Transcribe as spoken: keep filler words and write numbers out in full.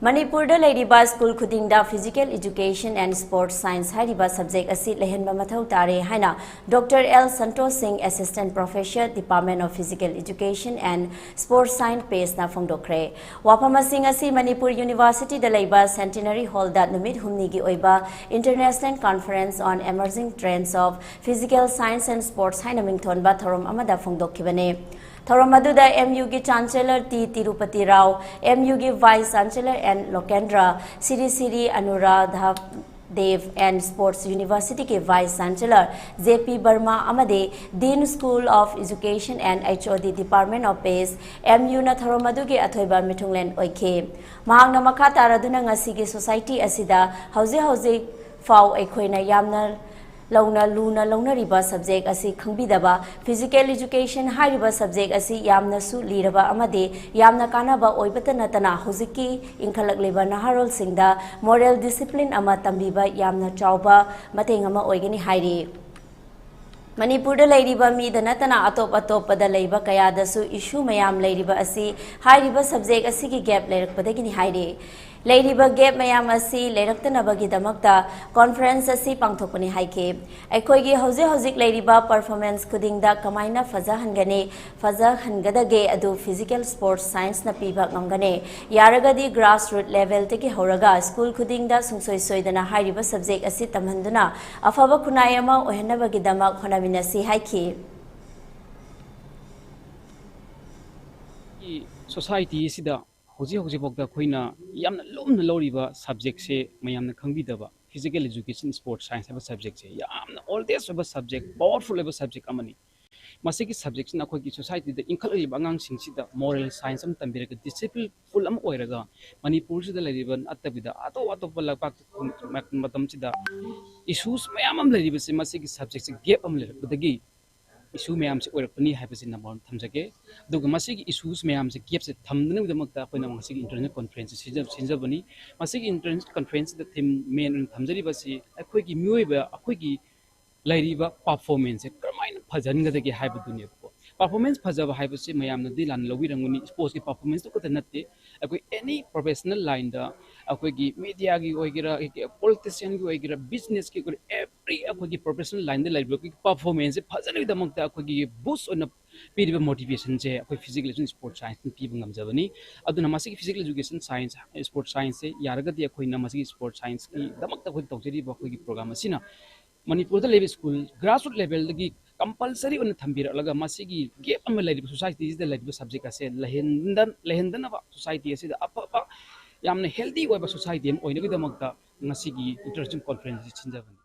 ꯃꯅꯤꯄꯨꯔꯗ ꯂꯩꯔꯤꯕ ꯁ꯭ꯀꯨꯜ ꯈꯨꯗꯤꯡꯗ Physical Education and Sports Science ꯍꯥꯏꯔꯤꯕ subject ꯑꯁꯤ ꯂꯩꯍꯟꯕ ꯃꯊꯧ ꯇꯥꯔꯦ ꯍꯥꯏꯅ Doctor L Santosh Singh, Assistant Professor, Department of Physical Education and Sports Science, pageꯅ ꯐꯣꯡꯗꯣꯛꯈ꯭ꯔꯦ꯫ ꯋꯥꯐꯝ ꯑꯁꯤ ꯉꯁꯤ ꯃꯅꯤꯄꯨꯔ Universityꯗ ꯂꯩꯕ Centenary Hallꯗ ꯅꯨꯃꯤꯠ ꯍꯨꯝꯅꯤꯒꯤ ꯑꯣꯏꯕ International Conference on Emerging Trends of Physical Science and Sports ꯍꯥꯏꯅ ꯃꯤꯡꯊꯣꯟꯕ ꯊꯧꯔꯝ ꯑꯃꯗ ꯐꯣꯡꯗꯣꯛꯈꯤꯕꯅꯤ꯫ ꯊꯧꯔꯝ ꯑꯗꯨꯗ MUꯒꯤ Chancellor T Tirupati Rao, MUꯒꯤ Vice Chancellor N Lokendra, Siri Siri Anuradha Dev and Sports Universityꯒꯤ Vice Chancellor J P Verma ꯑꯃꯗꯤ Dean School of Education and HOD Department of PAGE, MUꯅ ꯊꯧꯔꯝ ꯑꯗꯨꯒꯤ ꯑꯊꯣꯏꯕ ꯃꯤꯊꯨꯡꯂꯦꯟ ꯑꯣꯏꯈꯤ꯫ ꯃꯍꯥꯛꯅ ꯃꯈꯥ ꯇꯥꯔꯗꯨꯅ ꯉꯁꯤꯒꯤ society ꯑꯁꯤꯗ ꯍꯧꯖꯤꯛ ꯍꯧꯖꯤꯛ ꯐꯥꯎ ꯑꯩꯈꯣꯏꯅ ꯌꯥꯝꯅ ꯂꯧꯅ ꯂꯨꯅ ꯂꯧꯅꯔꯤꯕ subject ꯑꯁꯤ ꯈꯪꯕꯤꯗꯕ, Physical Education ꯍꯥꯏꯔꯤꯕ subject ꯑꯁꯤ ꯌꯥꯝꯅꯁꯨ ꯂꯤꯔꯕ ꯑꯃꯗꯤ ꯌꯥꯝꯅ ꯀꯥꯟꯅꯕ ꯑꯣꯏꯕꯇ ꯅꯠꯇꯅ ꯍꯧꯖꯤꯛꯀꯤ ꯏꯟꯈꯠꯂꯛꯂꯤꯕ ꯅꯍꯥꯔꯣꯜꯁꯤꯡꯗ moral discipline ꯑꯃ ꯇꯝꯕꯤꯕ ꯌꯥꯝꯅ ꯆꯥꯎꯕ ꯃꯇꯦꯡ ꯑꯃ ꯑꯣꯏꯒꯅꯤ ꯍꯥꯏꯔꯤ꯫ ꯃꯅꯤꯄꯨꯔꯗ ꯂꯩꯔꯤꯕ ꯃꯤꯗ ꯅꯠꯇꯅ ꯑꯇꯣꯞ ꯑꯇꯣꯞꯄꯗ ꯂꯩꯕ ꯀꯌꯥꯗꯁꯨ issue ꯃꯌꯥꯝ ꯂꯩꯔꯤꯕ ꯑꯁꯤ ꯍꯥꯏꯔꯤꯕ subject ꯑꯁꯤꯒꯤ gap ꯂꯩꯔꯛꯄꯗꯒꯤꯅꯤ ꯍꯥꯏꯔꯤ꯫ ꯂꯩꯔꯤꯕ gap ꯃꯌꯥꯝ ꯑꯁꯤ ꯂꯩꯔꯛꯇꯅꯕꯒꯤꯗꯃꯛꯇ conference ꯑꯁꯤ ꯄꯥꯡꯊꯣꯛꯄꯅꯤ ꯍꯥꯏꯈꯤ꯫ ꯑꯩꯈꯣꯏꯒꯤ ꯍꯧꯖꯤꯛ ꯍꯧꯖꯤꯛ ꯂꯩꯔꯤꯕ performance ꯈꯨꯗꯤꯡꯗ ꯀꯃꯥꯏꯅ ꯐꯖꯍꯟꯒꯅꯤ, ꯐꯖꯍꯟꯒꯗꯒꯦ ꯑꯗꯨ Physical Sports Scienceꯅ ꯄꯤꯕ ꯉꯝꯒꯅꯤ꯫ ꯌꯥꯔꯒꯗꯤ grassroot levelꯗꯒꯤ ꯍꯧꯔꯒ ꯁ꯭ꯀꯨꯜ ꯈꯨꯗꯤꯡꯗ ꯁꯨꯡꯁꯣꯏ ꯁꯣꯏꯗꯅ ꯍꯥꯏꯔꯤꯕ subject ꯑꯁꯤ ꯇꯝꯍꯟꯗꯨꯅ ꯑꯐꯕ ꯈꯨꯟꯅꯥꯏ ꯑꯃ ꯑꯣꯏꯍꯟꯅꯕꯒꯤꯗꯃꯛ ꯍꯣꯠꯅꯃꯤꯟꯅꯁꯤ ꯍꯥꯏꯈꯤ꯫ Society ꯑꯁꯤꯗ ꯍꯧꯖꯤꯛ ꯍꯧꯖꯤꯛꯐꯥꯎꯗ ꯑꯩꯈꯣꯏꯅ ꯌꯥꯝꯅ ꯂꯨꯝꯅ ꯂꯧꯔꯤꯕ subjectꯁꯦ ꯃꯌꯥꯝꯅ ꯈꯪꯕꯤꯗꯕ Physical Education Sports Science ꯍꯥꯏꯕ subjectꯁꯦ ꯌꯥꯝꯅ oldest ꯑꯣꯏꯕ subject, powerful ꯑꯣꯏꯕ subject ꯑꯃꯅꯤ꯫ ꯃꯁꯤꯒꯤ subjectꯁꯤꯅ ꯑꯩꯈꯣꯏꯒꯤ societyꯗ ꯏꯟꯈꯠꯂꯛꯂꯤꯕ ꯑꯉꯥꯡꯁꯤꯡꯁꯤꯗ moral science ꯑꯃ ꯇꯝꯕꯤꯔꯒ, disciplineful ꯑꯃ ꯑꯣꯏꯔꯒ, ꯃꯅꯤꯄꯨꯔꯁꯤꯗ ꯂꯩꯔꯤꯕ ꯅꯠꯇꯕꯤꯗ ꯑꯇꯣꯞ ꯑꯇꯣꯞꯄ ꯂꯩꯕꯥꯛ ꯃꯇꯝꯁꯤꯗ issues ꯃꯌꯥꯝ ꯑꯃ ꯂꯩꯔꯤꯕꯁꯦ ꯃꯁꯤꯒꯤ subjectꯁꯦ gap ꯑꯃ ꯂꯩꯔꯛꯄꯗꯒꯤ issue ꯃꯌꯥꯝꯁꯦ ꯑꯣꯏꯔꯛꯄꯅꯤ ꯍꯥꯏꯕꯁꯤ number one ꯊꯝꯖꯒꯦ꯫ ꯑꯗꯨꯒ ꯃꯁꯤꯒꯤ issues ꯃꯌꯥꯝꯁꯦ gapꯁꯦ ꯊꯝꯗꯅꯕꯒꯤꯗꯃꯛꯇ ꯑꯩꯈꯣꯏꯅ ꯉꯁꯤꯒꯤ international conferenceꯁꯦ ꯁꯤꯟꯖ-, ꯁꯤꯟꯖꯕꯅꯤ꯫ ꯃꯁꯤꯒꯤ international conferenceꯁꯤꯗ theme main ꯑꯣꯏꯅ ꯊꯝꯖꯔꯤꯕꯁꯤ ꯑꯩꯈꯣꯏꯒꯤ ꯃꯤꯑꯣꯏꯕ, ꯑꯩꯈꯣꯏꯒꯤ ꯂꯩꯔꯤꯕ performanceꯁꯦ ꯀꯔꯝꯍꯥꯏꯅ ꯐꯖꯍꯟꯒꯗꯒꯦ ꯍꯥꯏꯕꯗꯨꯅꯦꯕꯀꯣ꯫ Performance ꯐꯖꯕ ꯍꯥꯏꯕꯁꯤ ꯃꯌꯥꯝꯅꯗꯤ ꯂꯥꯟꯅ ꯂꯧꯕꯤꯔꯝꯒꯅꯤ, sportsꯀꯤ performanceꯇꯨ ꯈꯛꯇ ꯅꯠꯇꯦ꯫ ꯑꯩꯈꯣꯏ any professional lineꯗ, ꯑꯩꯈꯣꯏꯒꯤ mediaꯒꯤ ꯑꯣꯏꯒꯦꯔꯥ, politicianꯒꯤ ꯑꯣꯏꯒꯦꯔꯥ, businessꯀꯤ ꯑꯣꯏꯒꯦꯔꯥ, every ꯑꯩꯈꯣꯏꯒꯤ professional lineꯗ ꯂꯩꯔꯤꯕ ꯑꯩꯈꯣꯏꯒꯤ performanceꯁꯦ ꯐꯖꯅꯕꯒꯤꯗꯃꯛꯇ ꯑꯩꯈꯣꯏꯒꯤ boost ꯑꯣꯏꯅ ꯄꯤꯔꯤꯕ motivationꯁꯦ ꯑꯩꯈꯣꯏ physical education sports scienceꯅ ꯄꯤꯕ ꯉꯝꯖꯕꯅꯤ꯫ ꯑꯗꯨꯅ ꯃꯁꯤꯒꯤ physical education science, sports scienceꯁꯦ ꯌꯥꯔꯒꯗꯤ ꯑꯩꯈꯣꯏꯅ ꯃꯁꯤꯒꯤ sports scienceꯀꯤꯗꯃꯛꯇ ꯑꯩꯈꯣꯏ ꯇꯧꯖꯔꯤꯕ ꯑꯩꯈꯣꯏꯒꯤ program ꯑꯁꯤꯅ ꯃꯅꯤꯄꯨꯔꯗ ꯂꯩꯕ school grassroots levelꯗꯒꯤ compulsory ꯑꯣꯏꯅ ꯊꯝꯕꯤꯔꯛꯂꯒ ꯃꯁꯤꯒꯤ gap ꯑꯃ ꯂꯩꯔꯤꯕ societyꯁꯤꯗ ꯂꯩꯔꯤꯕ subject ꯑꯁꯦ ꯂꯩꯍꯟꯗ-, ꯂꯩꯍꯟꯗꯅꯕ society ꯑꯁꯤꯗ ꯑꯐꯕ ꯌꯥꯝꯅ healthy ꯑꯣꯏꯕ society ꯑꯃ ꯑꯣꯏꯅꯕꯒꯤꯗꯃꯛꯇ ꯉꯁꯤꯒꯤ introduction conference ꯑꯁꯤ ꯁꯤꯟꯖꯕꯅꯤ꯫